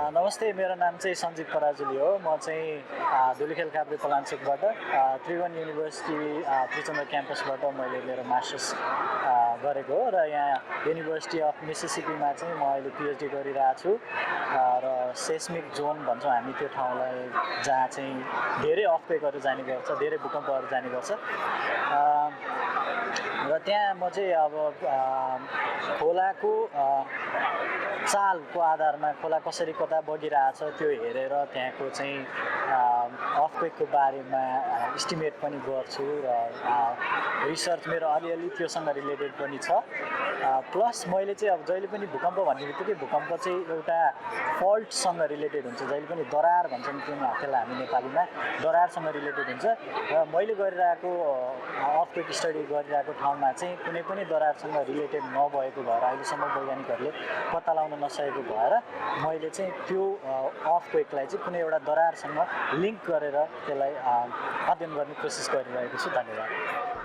नमस्ते, मेरो नाम चाहिँ सञ्जीव पराजुली हो। म चाहिँ धुलिखेल काभ्रे पलाञ्चोकबाट त्रिभुवन युनिभर्सिटी त्रिचन्द्र क्याम्पसबाट मैले मेरो मास्टर्स गरेको हो र यहाँ युनिभर्सिटी अफ मिसिसिपीमा चाहिँ म अहिले पिएचडी गरिरहेको छु र सेस्मिक जोन भन्छौँ हामी त्यो ठाउँलाई, जहाँ चाहिँ धेरै अर्थक्वेकहरू जाने गर्छ, धेरै भूकम्पहरू जाने गर्छ। र त्यहाँ म चाहिँ अब खोलाको चालको आधारमा खोला कसरी कता बगिरहेछ त्यो हेरेर त्यहाँको चाहिँ अर्थक्वेकको बारेमा इस्टिमेट पनि गर्छु र रिसर्च मेरो अलिअलि त्योसँग रिलेटेड पनि छ। प्लस मैले चाहिँ अब जहिले पनि भूकम्प भन्ने बित्तिकै भूकम्प चाहिँ एउटा फल्टसँग रिलेटेड हुन्छ, जहिले पनि दरार भन्छौँ त्यसलाई हामी नेपालीमा, दरारसँग रिलेटेड हुन्छ। र मैले गरिरहेको अर्थक्वेक स्टडी गरिरहेको ठाउँमा चाहिँ कुनै पनि दरारसँग रिलेटेड नभएको भएर अहिलेसम्म वैज्ञानिकहरूले पत्ता लगाउन नसकेको भएर मैले चाहिँ त्यो अर्थक्वेकलाई चाहिँ कुनै एउटा दरारसँग लिङ्क गरेर त्यसलाई अध्ययन गर्ने कोसिस गरिरहेको छु। धन्यवाद।